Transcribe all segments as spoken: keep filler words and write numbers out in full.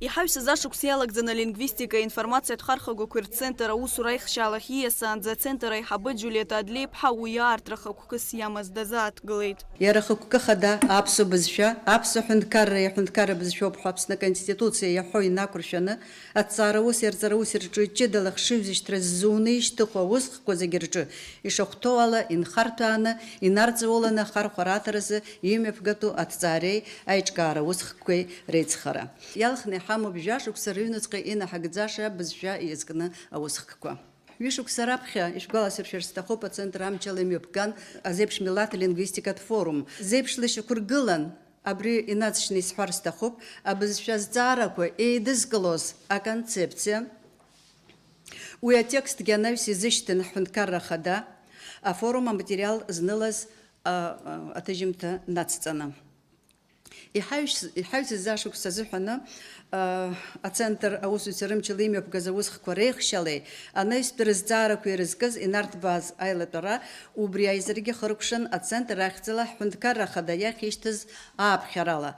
Иҳаҩсыз ашықәс иалагӡаны алингвистика информациатә хархәагақәеи рцентр аусура аихшьаалахь ииасаанӡа ацентр аиҳабы Џьулиета Адлеиԥҳа уи аартра хықәкыс иамаз дазааҭгылеит. Иара хықәкы хада аԥсуа бызшәа, аԥсуа ҳәынҭқарра иаҳәынҭқарра бызшәоуп ҳәа Аԥсны Аконституциа иаҳәо инақәыршәаны, аҭҵаараус, иарҵараус рҿы ҷыдала хшыҩзышьҭра ззуны ишьҭыху аусхкқәа зегьы рҿы ишахәҭоу ала инхарҭәааны, инарҵауланы ахархәара аҭаразы имҩаԥгатәу аҭҵаареи аиҿкаара усхкқәеи реицхара. Иалхны иҳамоуп жәа шықәса рыҩнуҵҟа инаҳагӡаша бызшәа иазкны аусхкқәа. Ҩышықәса раԥхьа, ишәгәаласыршәар сҭахуп, ацентр амчала имҩаԥган азеиԥш милаҭ лингвистикатә форум. Зеиԥш лышьақәыргылан, абри инаҵшьны исҳәар сҭахуп, абызшәа азҵаарақәа еидызкылоз аконцепциа, уи атекстгьы анаҩс изышьҭан ҳҳәынҭқарра ахада, афорум аматериал знылаз, а, а, аҭыжьымҭа нацҵаны. Иҳаҩс-, иҳаҩсыз ашықәс азыҳәаны, а, ацентр аусзуҩцәа рымчала имҩаԥгаз аусхқәа реихшьалеи анаҩстәи рызҵаарақәа ирызкыз инарҭбааз аилатәара, убри аизарагьы хыркәшан ацентр ахьӡала ҳҳәынҭқарра ахада иахь ишьҭыз ааԥхьарала,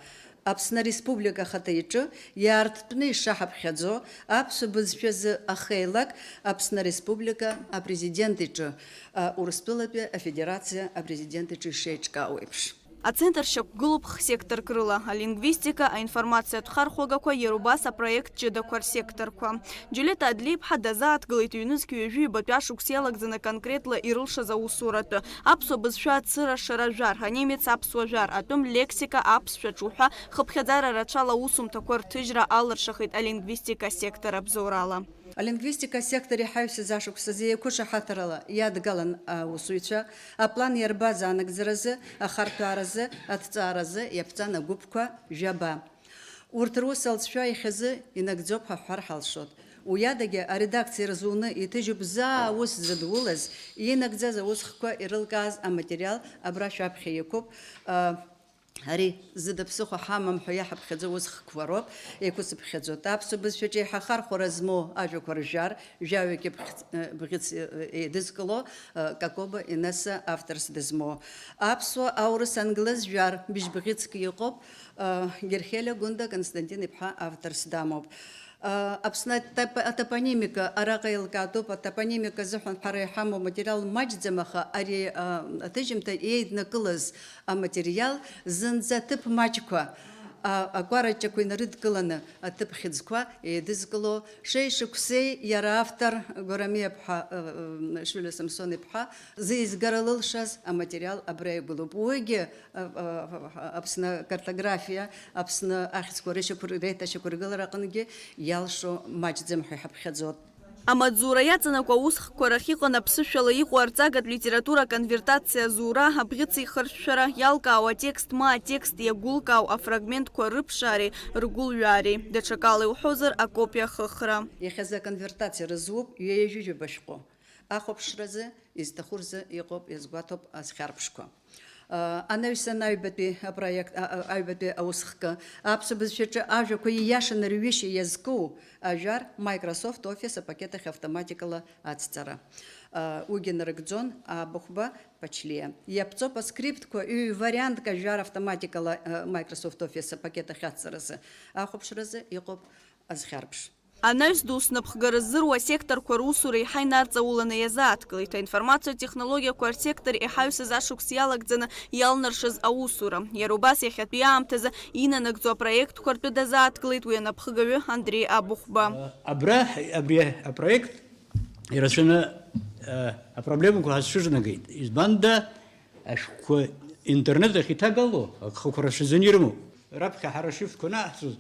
Аԥсны Ареспублика ахада иҿы иаарттәны ишаҳаԥхьаӡо аԥсуа бызшәазы ахеилак Аԥсны Ареспублика Апрезидент иҿы, а, Урыстәылатәи Афедерациа Апрезидент иҿы ишеиҿкаау еиԥш. Ацентр шьақәгылоуп х-секторк рыла, алингвистика, аинформациатә хархәагақәа, иара убас апроект ҷыдақәа рсекторқәа. Џьулиета Адлеиԥҳа дазааҭгылеит ҩнызқь ҩажәи ҩбатәи ашықәс иалагӡаны конкретла ирылшаз аусуратә. Аԥсуа бызшәа ацыра шара жәар, анемец аԥсуа жәар, атәым лексика, аԥсшәа ҿу ҳәа хыԥхьаӡара рацәала аусумҭақәа рҭыжьра алыршахеит алингвистика сектор абзоурала. Алингвистика асектор иҳаҩсыз ашықәс азы еиқәышаҳаҭрала иадгалан аусуҩцәа, аплан иарбаз анагӡаразы, ахарҭәааразы, аҭҵааразы иаԥҵан агәыԥқәа жәаба. Урҭ рус алҵшәа иахьазы инагӡоуп ҳәа ҳҳәар ҳалшоит. Уи адагьы аредакциа рзуны иҭыжьуп заа аус зыдулаз, инагӡаз аусхкқәа ирылкааз аматериал абра шәаԥхьа иқәуп. Ари зыда ԥсыхәа ҳамам ҳәа иаҳаԥхьаӡо усхкқәа роуп, еиқәыцыԥхьаӡоит. Аԥсуа бызшәаҿы еиҳа ахархәара змоу ажәақәа ржәар, жәаҩагьы бӷьыц-, бӷьыц еидызкыло, Какоба Инесса авторс дызмоу. Аԥсуа, аурыс, англыз жәар быжь бӷьыцк иҟоуп, Герхелиа Гәында Константин-иԥҳа авторс дамоуп. Аԥсны атоп-, атопонимика араҟа еилкаатәуп, атопонимика азыҳәан ҳара иҳамоу аматериал маҷӡам, аха ари, а, аҭыжьымҭа еиднакылаз аматериал зынӡа аҭыԥ маҷқәа, а, акәараҷҷақәа инарыдкыланы аҭыԥ хьыӡқәа еидызкыло, шеишықәсеи иара автор Гәарамиа ԥҳа, а, а, Шәыла Самсон-иԥҳа зеизгара лылшаз аматериал абра игылоуп. Уигьы, а, а, а, Аԥсны акартографиа, Аԥсны ахьӡқәа рышьақәыр-, реиҭашьақәыргылара аҟынгьы иалшо маҷӡам ҳәа иҳаԥхьаӡоит. Амаҵзура иаҵанакуа аусхкқәа рахь иҟан аԥсышәала иҟоу арҵагатә литература аконвертациа азура, абӷьыц еихыршәшәара, иалкаау атекст ма атекст иагәылкаау афрагментқәа рыԥшаареи ргәылҩаареи, даҽакала иуҳәозар, акопиа ахыхра. Иахьазы аконвертациа рызуп ҩажәижәаба шәҟәы. Ахәаԥшразы изҭаху рзы иҟоуп, иазгәаҭоуп азхьарԥшқәа. Анаҩсан аҩбатәи апроект, а, а, аҩбатәи аусхкы, аԥсуа бызшәаҿы ажәақәа ииашаны рҩышьа иазку ажәар Microsoft Office апакет ахь автоматикала ацҵара. А, уигьы нарыгӡон Абыхәба Ԥачлиа. Иаԥҵоуп аскриптқәа ҩ-вариантк ажәар автоматикала, а, Microsoft Office апакет ахь ацҵаразы. Ахәаԥшразы иҟоуп азхьарԥш. Анаҩс ду снапхгара ззыруа асекторқәа русура еиҳа инарҵауланы иазааҭгылеит аинформациатә технологиақәа рсектор иҳаҩсыз ашықәс иалагӡаны иалнаршаз аусура. Иара убас иахьатәи аамҭазы инанагӡо апроектқәа ртәы дазааҭгылеит уи анапхгаҩы Андреи Абыхәба. Абра, абри апроект ирацәаны, э, апроблемақәа ҳазҽыжнагеит. Избанда, ашәҟәқәа интернет ахь иҭагало агхақәа рацәаӡаны ирымоуп. Раԥхьа ҳара ашрифтқәа анаҳҵоз,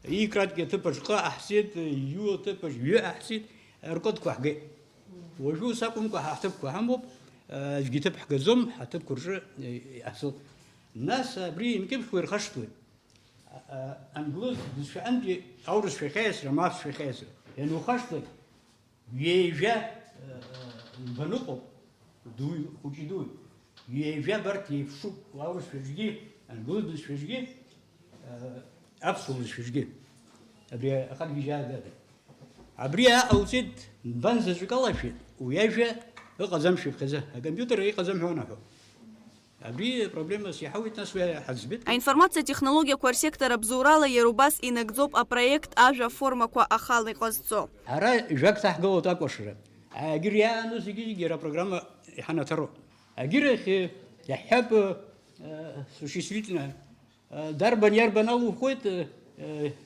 икратәи аҭыԥаҿ ҟы аҳҵеит, ю аҭыԥаҿ ҩы аҳҵеит, ркодқәа ҳгеит. Уажәы ус акәымкәа, ҳаҭыԥқәа ҳамоуп, аӡәгьы иҭыԥ ҳгаӡом, ҳаҭыԥқәа рҿы иаҳзыл. Нас абри инкьыԥхьуа ирхашҭуеит. Англыз бызшәаҟынтәи аурысшәа ахьеиасра, ма аԥсшәа ахьеиасра. Ианухашҭлак, ҩажәа, э, э, нбан ыҟоуп, дуи хәыҷи дуи. Ҩажәа абарҭ еиԥшуп, аурысшәаҿгьы, англыз бызшәаҿгьы, э, аԥсуа бызшәаҿгьы. Абри ахатә гьежьаагада. Абри аҟауҵеит, нбан заҵәык алашәеит, уи ажәа ыҟаӡам шәыԥхьаӡа, акомпиутер иҟаӡам ҳәа уанаҳәо. Абри проблемас иҳауеит, нас уи ҳаӡбеит. Аинформациатә технологиақәа рсектор абзоурала иара убас инагӡоуп апроект ажәа аформақәа ахала иҟазҵо. Ара жәак ҭаҳгалоит акәашара. Агьыр иаану зегьы-зегьы иара апрограмма иҳанаҭароуп. Агьырахь иаҳҳәап, э, существительное, э, дарбан иарбан алухоит, э,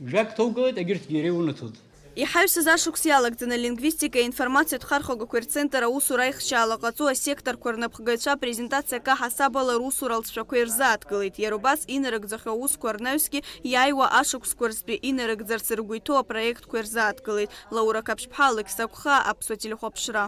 жәак ҭоугалоит, агьырҭгьы иреиунаҭоит. Иҳаҩсыз ашықәс иалагӡаны алингвистикеи аинформациатә хархәагақәеи рцентр аусура аихшьаала ҟаҵо асекторқәа рнапхгаҩцәа апрезентациа акы ҳасабала русура алҵшәақәа ирзааҭгылеит. Иара убас инарыгӡахьоу аусқәа рнаҩсгьы иааиуа ашықәсқәа рзтәи инарыгӡарц ргәы иҭоу апроектқәа ирзааҭгылеит. Лаура Қаԥшьԥҳа, Алықьса Гәха, Аԥсуа телехәаԥшра.